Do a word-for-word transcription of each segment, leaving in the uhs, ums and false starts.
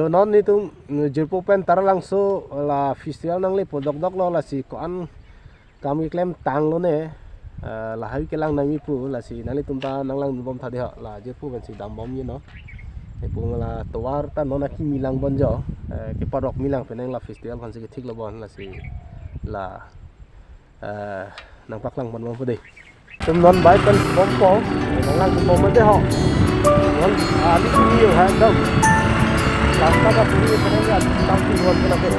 So non nelitum, mm, jirpo pen Taralangso la festival nangle po dokdok lo, lasi ko-an kam keklem tanglo ne, eh, lahai kelang nangji pu, lasi nanglitum ta nanglang bom tha dei ho, la jirpo pensi dam bomji non. Epung la tovar ta non akimi lang bon jo, eh, keparok mi lang penang la festival aphansi kethik lo bon, lasi la, eh, nangpaklang pon bom po dei. Tum non bai pen bom po, nanglang bom dei ho. Non, ah, di sini yo, ha, dam. Rasta ka sini yo, penang ya, tang sini yo, penang dei.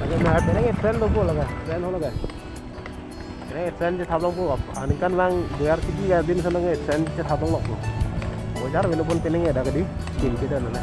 Lake na, penang train lo po lake, train ho lake. Train, train chethap longpo, aningkanvang Boyar Kiti adin sonang train chethap longpo. Boyar avelo pon penang ya dak di, tin kita nana.